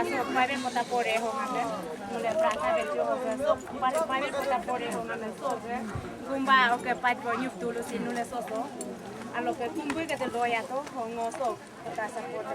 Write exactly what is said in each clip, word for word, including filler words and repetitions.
So, Bible pota pore ho ngamen. Nule prarthana bel jo ho. So, Bible pota pore ho ngamen. So, gumba oke pat bo nyup tulu si nule so so. Alo ke kumbu ke de loya to ho ngo so. Pota sa pore.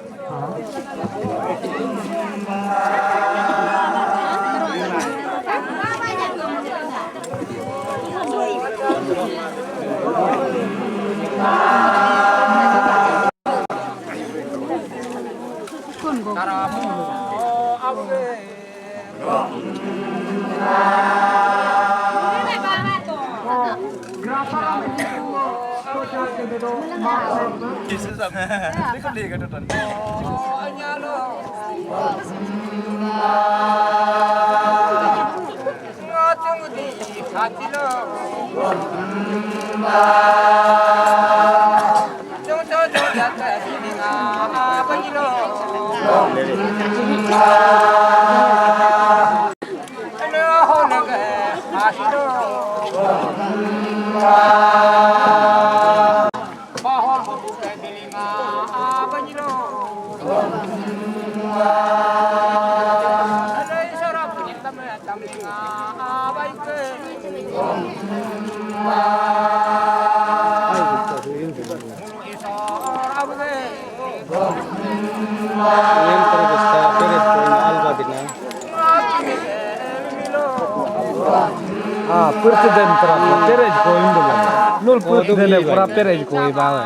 Ah, purti den pura perez ko indu la. Nul purti den pura perez ko ibawa.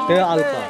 Te alpa.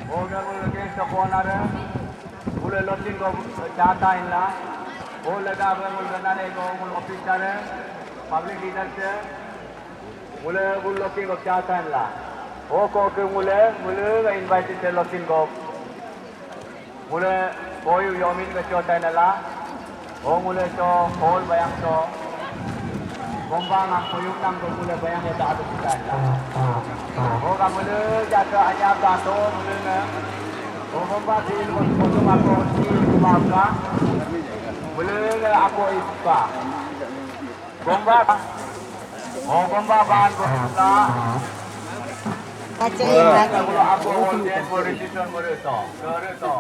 Hoga ngul ke sokonare, ngul lotin go chata inla. Ho lega be ngul ganane go ngul officer, public leader se, ngul ngul lotin go chata inla. Ho ko ke ngul, ngul ga invite se lotin go. Ngul koyu yomin ga chota inla. Ho ngule to, hol bayang to. Gomba ngam puyung nam to ngule bayang ya ta adu kita ya. Ho ka ngule jaka anya ka to ngule na. Ho gomba din ko to ma ko si ma ka. Ngule na ako ipa. Gomba. Ho gomba ban ko ta. Kache. Ngule ako hol den ko register ko to. Ko to.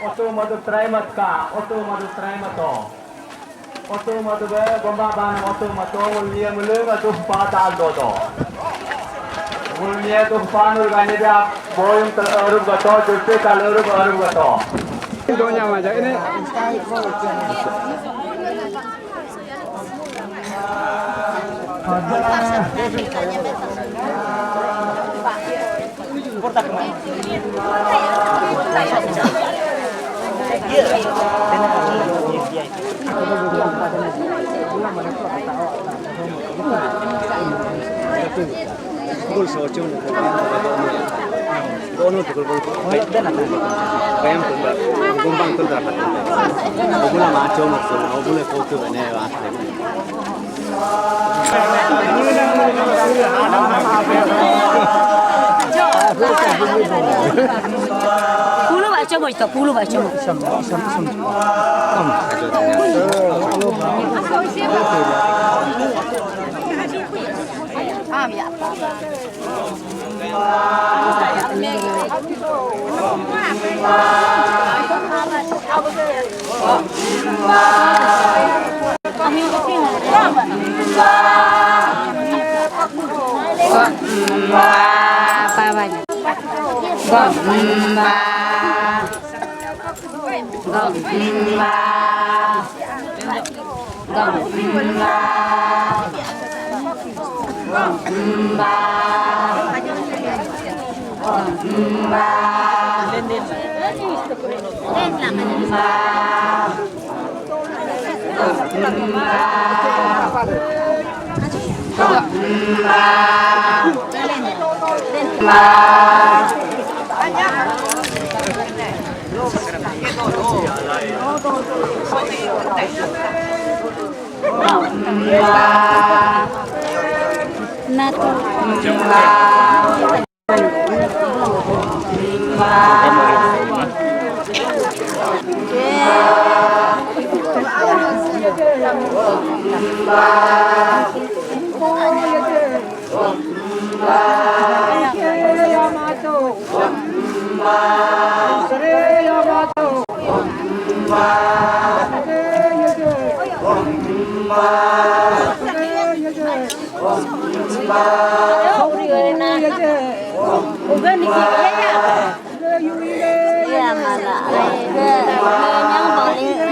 Otu madu try mat ka, otu madu try mato. Otu madu be gomba ban otu mato, ngul nia mulung atu pa tal do do. Ngul nia tu pa nur gani be boyung tal arup gato, jurte tal arup arup gato. Donya maja ini. Puluh baca boy to, puluh baca boy.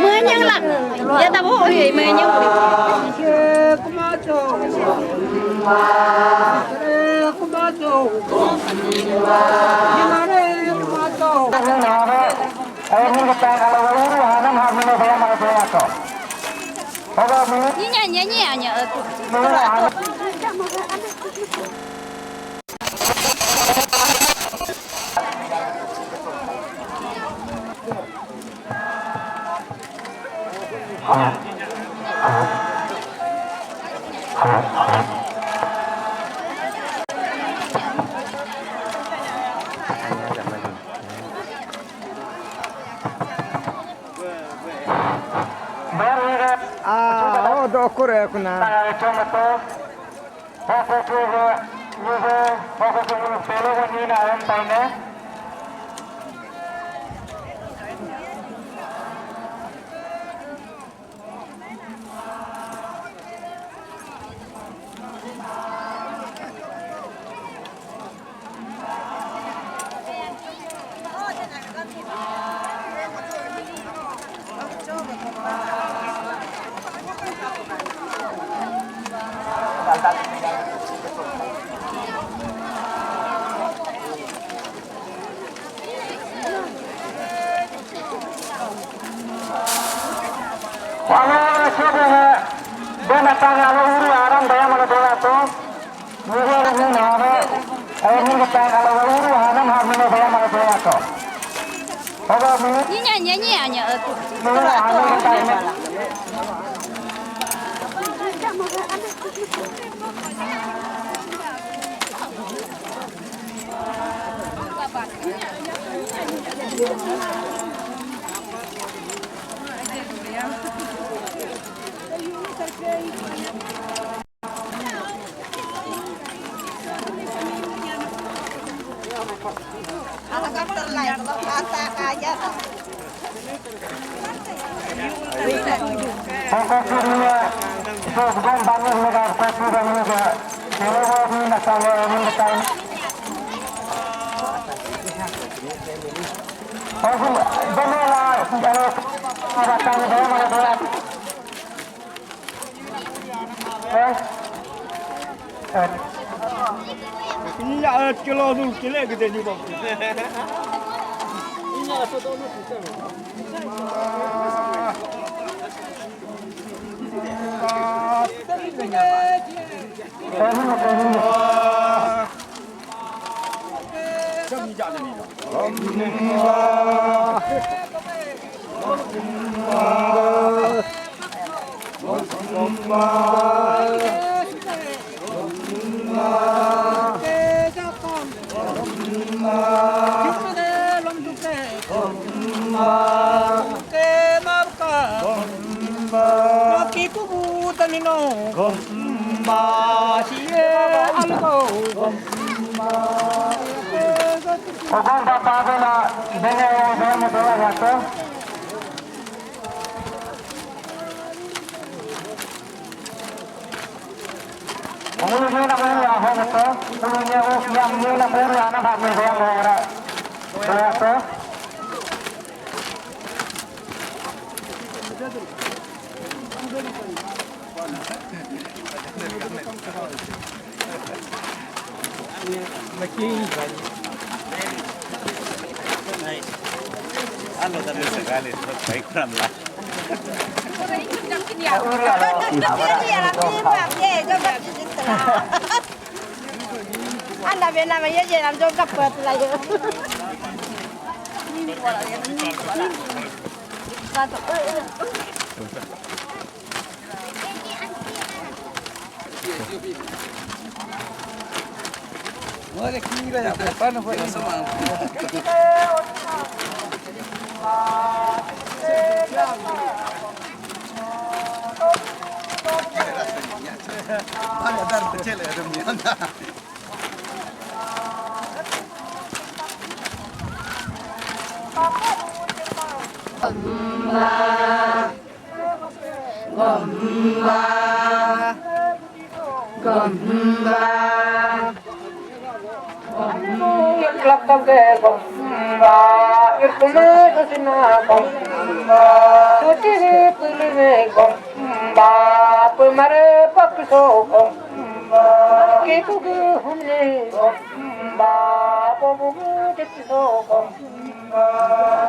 Menyang lah. Ya tahu, menyang. Nyi, nyi, nyi, nyi, nyi. Ah, oh, do kore kuna. Alo, sudah, dia datang alo uri aram daya mana bola tu. Ni, ni, ni, ni, ni. Ini ada kilo tu, kilo kita ni bang. Ogon ta pabela bene bene bela yato. Ulu nyo na ulu aho yato. Ulu nyo yang nyo na ulu ana ba nyo yang ora. Yato. Anda bena ma ye je nam jong kapat la yo. Gomba, gomba, gomba. Gomba, irkume sasina gomba, suci pulime gomba, pemare pakso gomba, kitu gehumne gomba, pobuge jetiso gomba,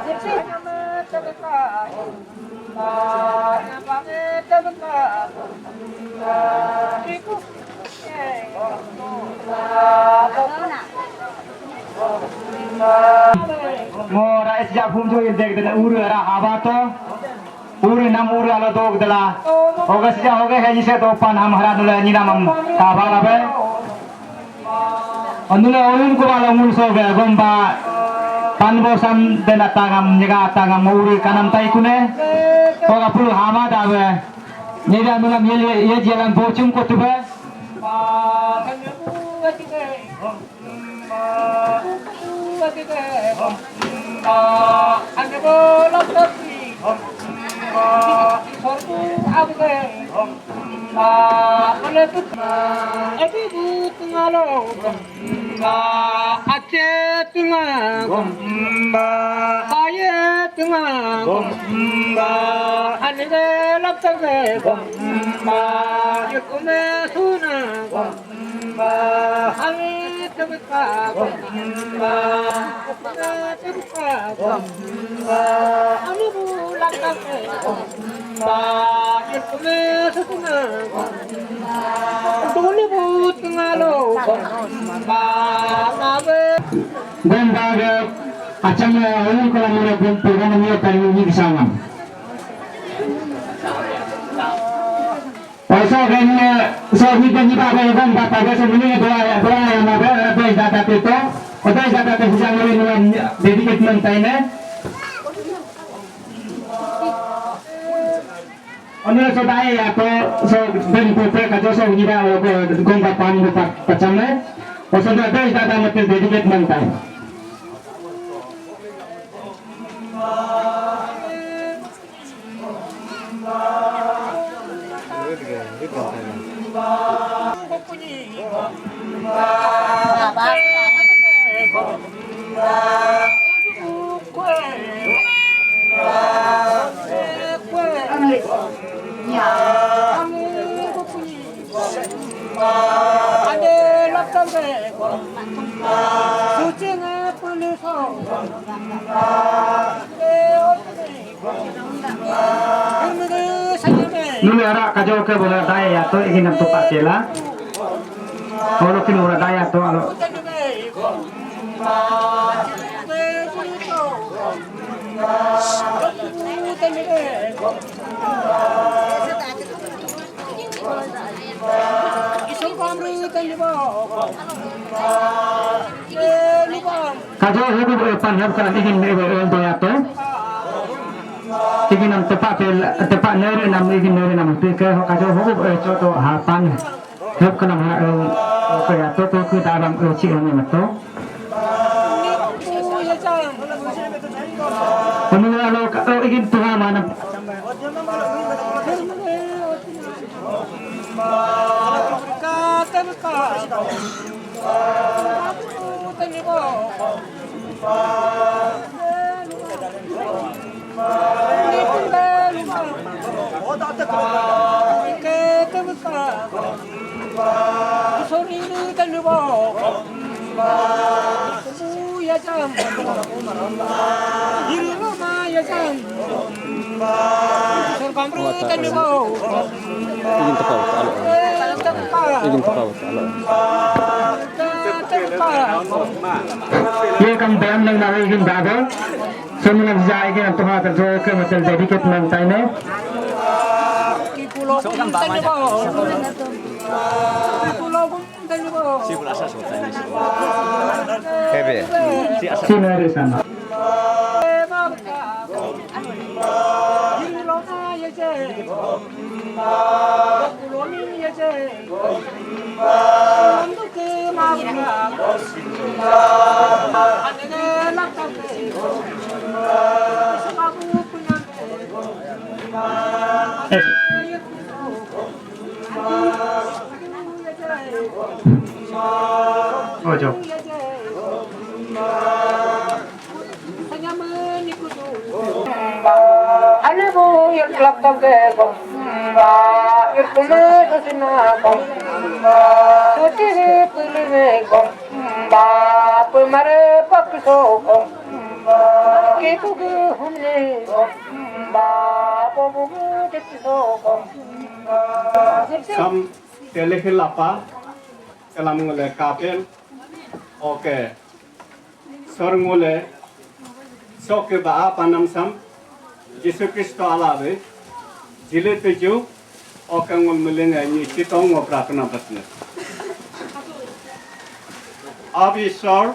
jeti nama tabeka gomba. Mo rais ja phum jo yel dek dena uru ara haba to. Uru nam uru alo dog dela. Hoga sija hoga he jise to pan ham hara nula ni nam am kaba labe. Anula oyun ko bala ngul so ga gomba pan bo sam dena tangam nyega tangam uru kanam tai kune. Hoga pul hama da be. Nyega nula yel ye jalan bo chum ko tu be. Ace tunga gomba, aye tunga gomba, anige laptage gomba, yekume suna gomba. Ani tebka gomba, tebka gomba, ani bulak gomba, yekume sesuna gomba, dulu but ngalo gomba, nabe. Gomba ge acam ulun kolam mana gompa gomba ni tani ni sangan. Oso gani, so ni gani ba ba gom ba pa ga so muni doa ya, doa ya ma ba, ara ba data te to. Oto data te sijang ni ni dedicate man tai ne. Onne so dai ya to, so ben ko pe ka jo so ni ba ko gom ba pan ko pa, pacham ne. Oso da dai data mate dedicate man tai. Nulu ara kajo ke bola daya ya to, igin nam tupak kela. Olo kin ora daya to alo. Kajo hugu, eh, pan hep kalam igin, eh, eh, daya to. Igin nam tepak pel, tepak nere nam, igin nere nam. Tike kajo hugu, eh, choto hapan. Hep kalam ha, eh, oke ya to, to ke dalam, eh, ci ini mato. Ini alo ka, eh, igin tuha mana. Igin tepau tak alo. Igin tepau tak alo. Ye kam bam nang nawi igin baba. Semua jai igin tuha terjo ke matel dedicate nang taine. Hebe. Sina re sana. Ojo. Ane bu yel klap ke ko. Ba, yel kume sina ko. Suci pulime ko. Ba, pemare pakso ko. Kitu ke humne ko. Ba, pobu ke so ko. Sam telehe lapa kalam ngule kapel. Oke. Sor ngule soke ba apa nam sam Jisu Kristo ala be jile tuju oke ngul melenge ni citong ngo pratna batne. Abi sor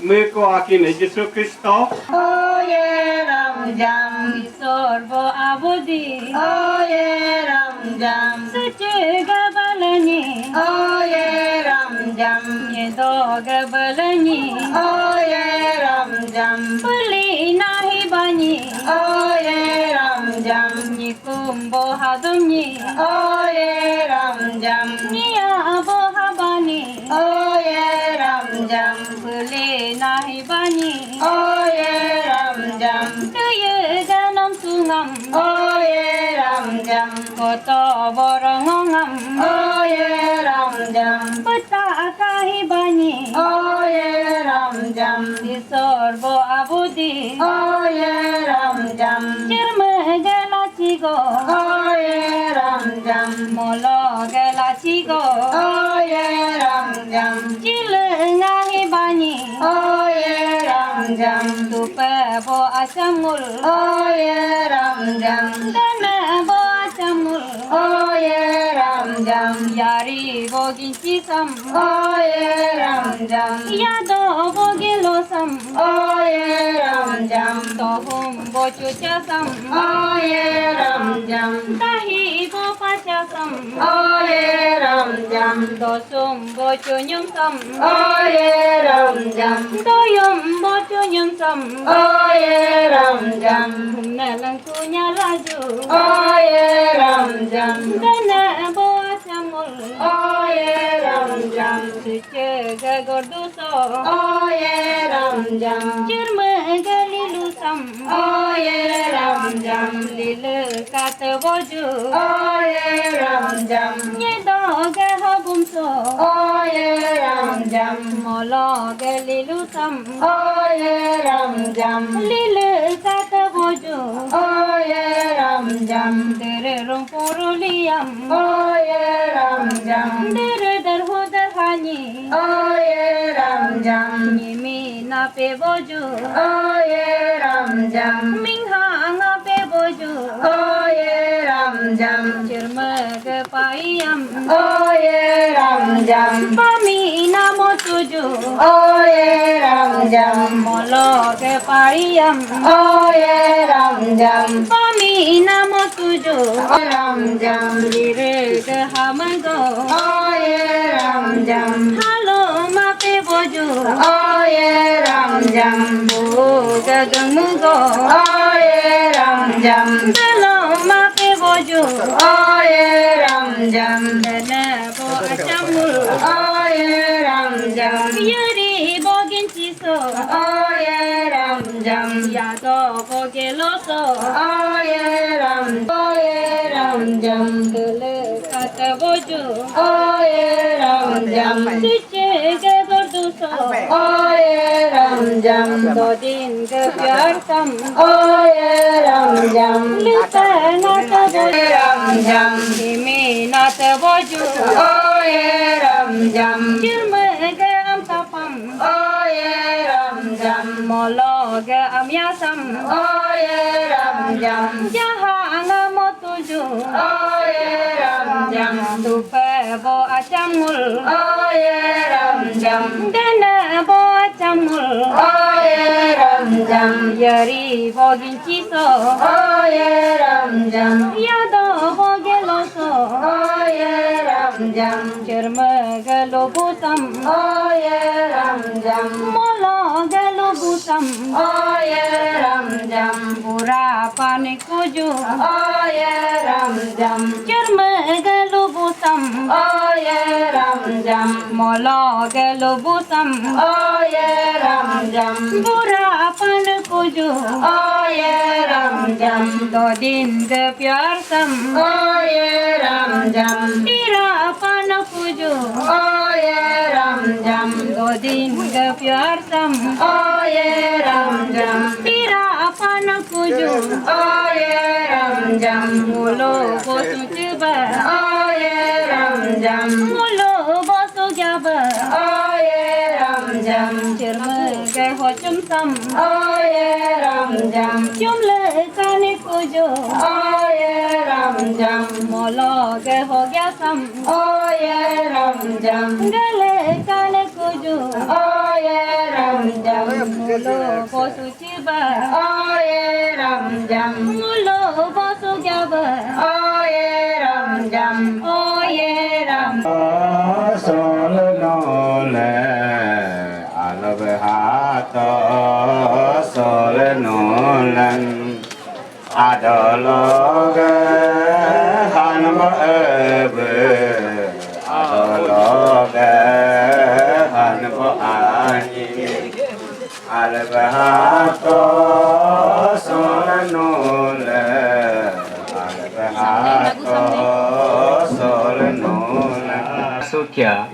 meko akine Jisu Kristo. Oye Ram Jam. Sorbo abudi. Oye Ram Jam. Suci gabalani. Oye Ram Jam. Yedo gabalani. Oye Ram Jam. Puli nahi bani. Oye Ram Jam. Nikumbo hadumni. Oye Ram Jam. Nia abo habani. Oye Ram Jam. Puli nahi bani. Oye Ram Jam. Kaya ganam sungam. Oye Ram Jam. Koto borongongam. Oye Ram Jam. Peta akahi bani. Oye Ram Jam. Isor bo abudi. Oye Ram Jam. Chirme gela chigo. Oye Ram Jam. Molo gela chigo. Oye Ram Jam. Chile ngahi bani. Oye Ram Jam. Tupe bo achamul. Oye Ram Jam. Dana bo achamul. Oye Ram Jam. Yari bo ginchisam. Oye Ram Jam. Yado bo gilosam. Oye Ram Jam. Tohum bo chuchasam. Oye Ram Jam. Tahi bo pachasam. Oye Ram Jam. Dosum bo chunyum sam. Oye Ram Jam. Doyum bo chunyum sam. Oye Ram Jam. Nalang kunya laju. Oye Ram Jam. Dana bo achamul. Oye Ram Jam. Suche ga gordu so. Oye Ram Jam. Chirme ga lilu sam. Oye Ram Jam. Lile kat boju. Oye Ram Jam. Nyedo ga habum so. Oye Ram Jam. Molo ge lilu sam. Oye ram jam. Lilu kata boju. Oye ram jam. Dere rong puru liam. Oye ram jam. Dere darhu darhani. Oye ram jam. Nyimi nape boju. Oye ram jam. Mingha ngape boju. Oye ram jam. Chirme ge payam. Oye ram jam. Pami namo tuju. Oye ram jam. Molo ge payam. Oye ram jam. Pami namo tuju. Ram jam. Lire ge hamago. Oye ram jam. Halo mape boju. Oye ram jam. Bu ge gengmugo. Oye ram jam. Dalo mape boju. Oye ram jam. Dana bo achamul. Oye ram jam. Yari bogin chiso. Oye ram jam. Yado bo geloso. Oye ram. Oye ram jam. Dele kata boju. Oye ram jam. Siche ge gorduso. Oye ram jam. Dodin ge pyar sam. Oye ram jam. Lita nata boju. Ram jam. Himi nata boju. Oye ram jam. Chirme ge am tapam. Oye ram jam. Molo ge am yasam. Oye ram jam. Jaha ngamo tuju. Oye ram jam. Tupe bo achamul. Oye ram jam. Dana bo achamul. Oye ram jam. Yari bo ginchiso. Oye ram jam. Yado bo geloso. Oye ram jam. Chirme ge lubusam. Oye ram jam. Molo ge lubusam. Oye ram jam. Pura panik kuju. Oye ram jam. Chirme ge lubusam. Oye ram jam. Molo ge lubusam. Oye ram jam. Pura panik kuju. Oye ram jam. Dodin ge pyar sam. Oye ram jam. Tira panik kuju. Oye ram jam. Dodin ge pyar sam. Oye ram jam. Tira panik kuju. Oye ram jam. Mulo bosu chiba. Oye ram jam. Mulo bosu gyaba. Oye ram jam. Chirme ge hochum sam. Oye ram jam. Chumle kane kuju. Oye ram jam. Molo ge ho gyasam. Oye ram jam. Gale kane kuju. Oye ram jam. Mulo bosu chiba. Oye ram jam. Mulo bosu gyaba. Oye ram jam. Oye ram. Sol nole alab hato sol nolan. Adologe hanbo ebe, adologe hanbo ani. Albahato solanole, albahato solanole. Sukya,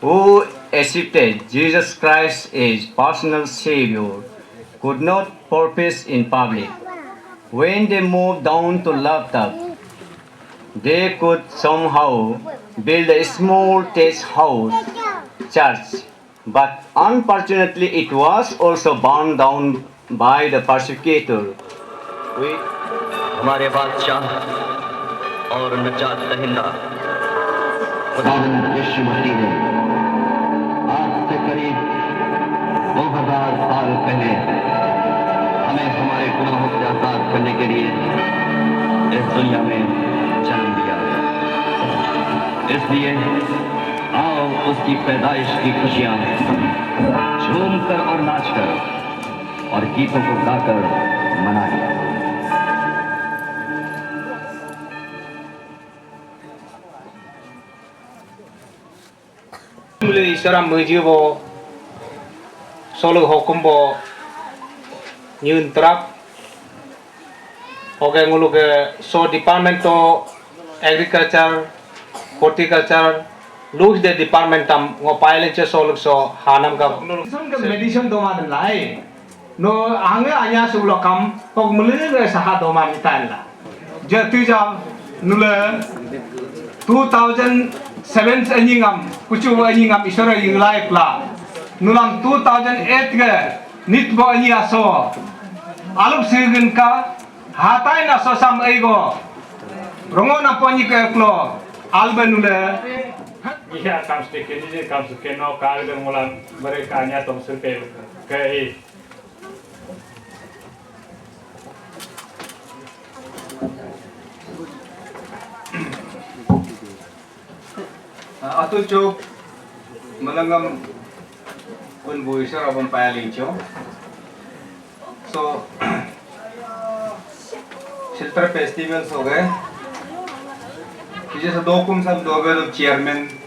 who accepted Jesus Christ as personal Savior, could not profess in public. When they moved down to Laptap, they could somehow build a small thatch house church, but unfortunately it was also burned down by the persecutor. We हमारे बादशाह और नजात दहिंदा खुदावंद यीशु मसीह ने आज से करीब दो हज़ार साल पहले हमें हमारे गुनाहों से आजाद करने के लिए इस दुनिया में जन्म दिया। इसलिए आओ उसकी पैदाइश की खुशियां झूम कर और नाच कर और गीतों को गाकर मनाएं। Muli isara muji bo solo hukum bo nyun trap. Oke, ngulu ke so department to agriculture, horticulture, Luis de department tam ngo pilot che soluk so hanam ka. Medicine ke medicine doma de lai. No, hange anya sulo kam, pok mele saha doma nitan la. Je tu jam nule two thousand seven se anyingam, kuchu anyingam isora yinglai pla. Nulam two thousand eight ge nit bo anyi aso. Alup sigin ka, hatai na sosam eigo. Rongo na ponyi ke klo, albe nule. Iya, kam sedikit ini, kam sedikit no, kali dengan mulan mereka nya tong survei ke i. Atu chuk melengam pun bu isar abang payaling cho. So, Siltar Festival so ge. Kije sa dokum sam dobe do chairman.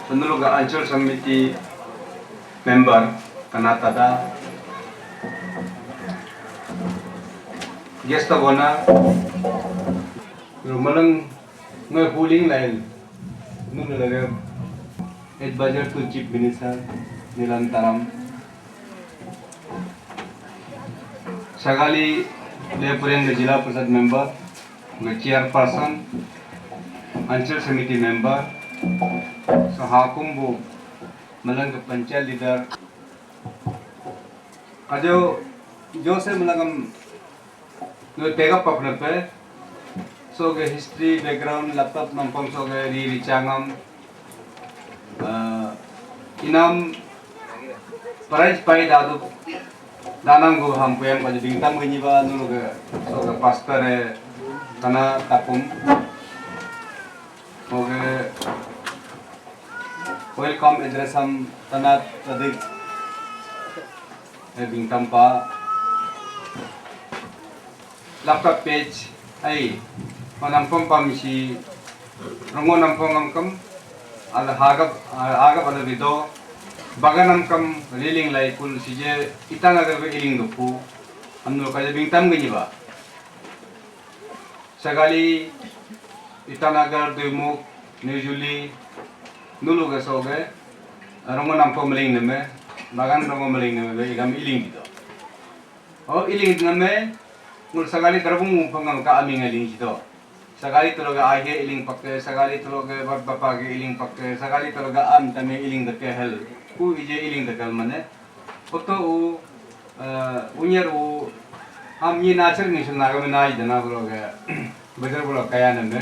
Sunulu ga Anchal Samiti member kana tada guest of honor rumalang ngai huling lain num lage advisor to chief minister Nilam Taram, Sagali le pureng jila parishad member, chairperson, Anchal Samiti member, so hakum bu malang ke panchayat leader, Ajo, jo se melagam no pega pap na pe. So ge history background laptop nampam so ge ri ri changam. Ah, inam prize pai dadu danang gu ham puyam kaji bingtam ge nyiba nulu ge so ge pastor e kana tapum. So ge welcome address am tanat tadik. He bingtam pa laptop page ai panam pom pam si rongo nam pom am kam al hagap hagap al video bagan am kam riling lai kul sije Itanagar be iling dupu amnu kaja bingtam gini ba. Sagali, Itanagar, Duimukh, New Juli, nulu ge so ge, rongo nampo meling neme, bagan rongo meling neme be igam iling gitu. Oh, iling neme, ngul sagali darbung pangam ka aming iling gitu. Sagali telo ge ahe iling pakke, sagali telo ge bap bapa ge iling pakke, sagali telo ge am tame iling deke hel. Ku ije iling deke mane. Foto u, eh, unyer u, ham nyi nacer ngi sun naga menai dana bolo ga, bejer bolo kaya name.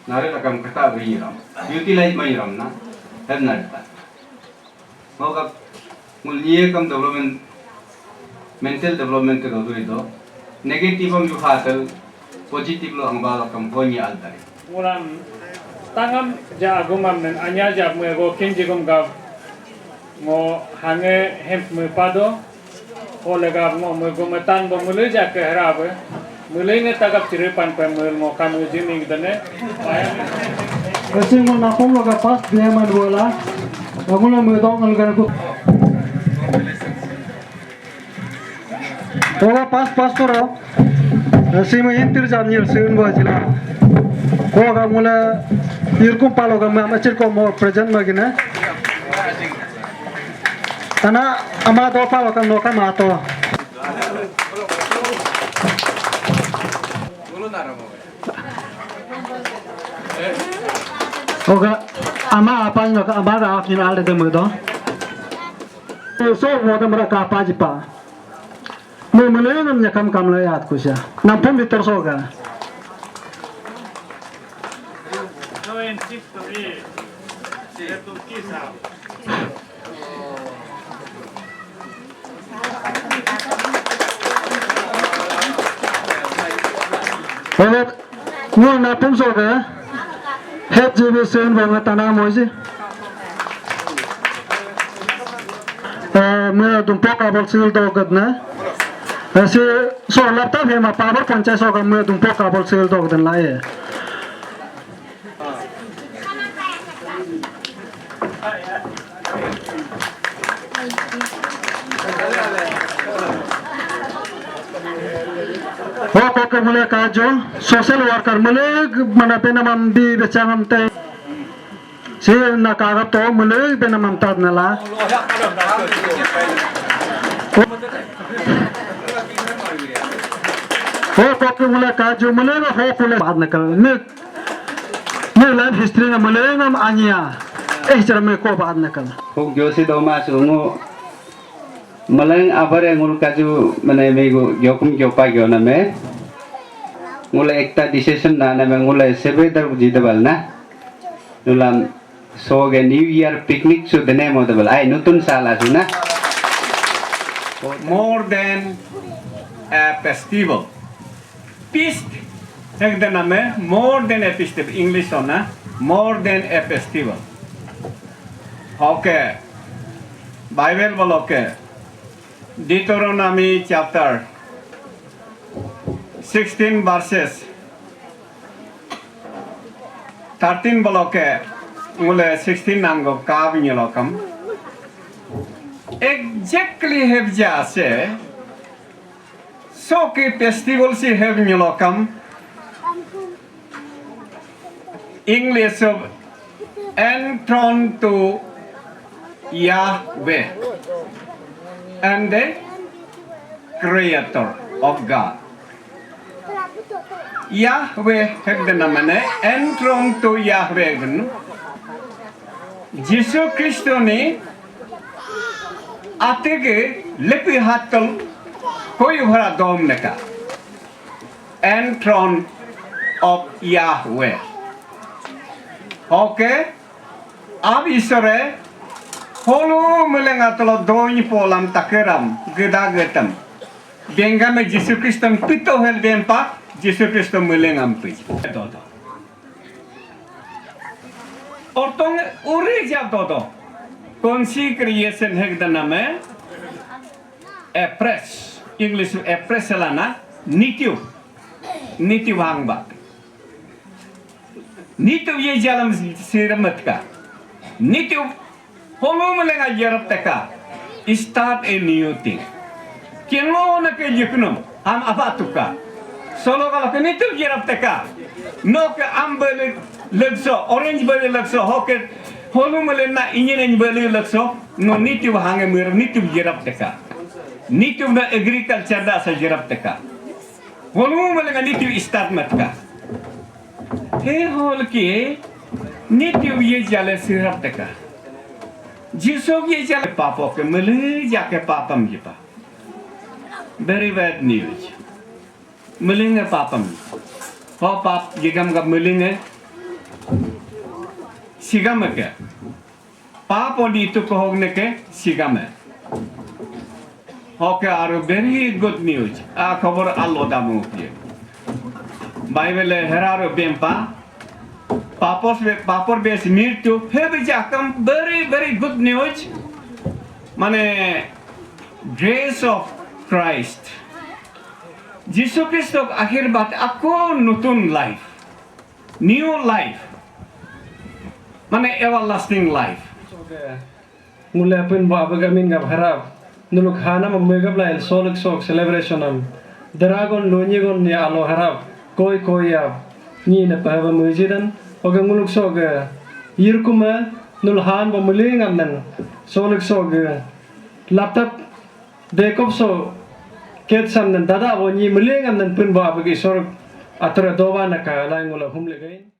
Nare lakam kata beri ram. Utilize mai ram na. Hem na kata. Mau kap, ngul nyi kam development, mental development ke dodo ido. Negative am yu hatel, positive lo ang balo kam ho nyi al tari. Ngulam tangam ja agumam nen anya ja mue go kin jigum gab ngo hange hemp mue pado. Ho le gab ngo mue go metan bo mule ja ke hera be. Mule ne tagap chiri pan pe mul ngo kam jiming dane. Kasi ngo napom lo ga pas dia man bola. Ngo lo mue dong ngal gan ku. Oga pas pastor o. Sima intir jam nyir sin bo jila. Oga mula irkum palo ga ma machir ko mo present magina. Tana ama do palo kan no ka mato. Oga ama apa no ka ama ga akin alde de mudo. So mo de mara ka pa ji pa. Mu mele nam nyakam kam la yat kusya. Nam pum bitor soga. Oga. Ngo na pum so ga het jibi sen bang tana moji. Eh, me dumpo kabel sil do gat na. Eh, si so laptop he ma power panchai so ga me dumpo kabel sil do gat na ye. Ho koke mule kajo, social worker mule mana penamam bi bechangam te. Si na kaga to mule penamam tad nala. Ho koke mule kajo mule ho kule baat nakal. Ni, ni life history na mule ngam anya. Eh, cara me ko baat nakal. Huk josi doma sungu. Maleng abare ngul kaju mane megu gyokum gyopa gyoname. Ngule ekta decision na name ngule sebedar jidabal na. Nulam soge New Year picnic su dene modabal. Ai nutun sala su na. More than a festival. Feast hekde name more than a festival. English ona more than a festival. Okay. Bible boloke Deuteronomy chapter sixteen verses thirteen boloke ngule sixteen nanggo kab nyelokam. Exactly hebja se soki festival si heb nyelokam. Enthroned to Yahweh and the Creator of God. Yahweh hekdena mane enthroned to Yahweh hekden. Jisu Kristo ni atege lepi hatel koyu hara dom neka. Enthroned of Yahweh. Okay. Ab Isore holu meleng atelo doi polam takeram geda getem. Bengame Jisu Kriston pito hel bempa Jisu Kristo meleng ampi. Dodo. Ortong uri jab dodo. Konsi creation hekdaname. Apres, English apres selana nitiu, nitiu hangba. Nitiu ye jalam siramatka. Nitiu holu melenga yarap teka. Start a new thing. Kengo na ke yuknum am apa tuka. Solo kalau ke nitiu yarap teka. No ke am beli legso, orange beli legso, hoke holu melen na inyen beli legso. No nitiu hange mir nitiu yarap teka. Nitiu na agriculture da sa jirap teka. Holu malenga nitiu start matka. He hol ke nitiu ye jale sirap teka. Jisu ye jale papo ke mele jake papam jipa. Very bad news. Melenge papam. Ho pap jigam ga melenge sigam ke. Papo di itu kohog neke sigame. Hoke aru very good news. A khobor allo damu ye. Bible heraru bempa. Papos be papor bes mirtu hebe jakam very very good news. Mane grace of Christ. Jisu Kristo akhir bat aku nutun life. New life. Mane everlasting life. Ngule pun bo abag amin gab harap. Nuluk hanam megab lail soluk sok celebration am. Dragon lo nyigon ni alo harap. Koi koi ab. Ni na pahaba mujidan. Oga nguluk sok yirkuma nul han bo muling am nan. Soluk sok laptop dekop so ket sam nan dada bo ni muling am nan pun bo abag isor atra doba naka lai ngula humle gain.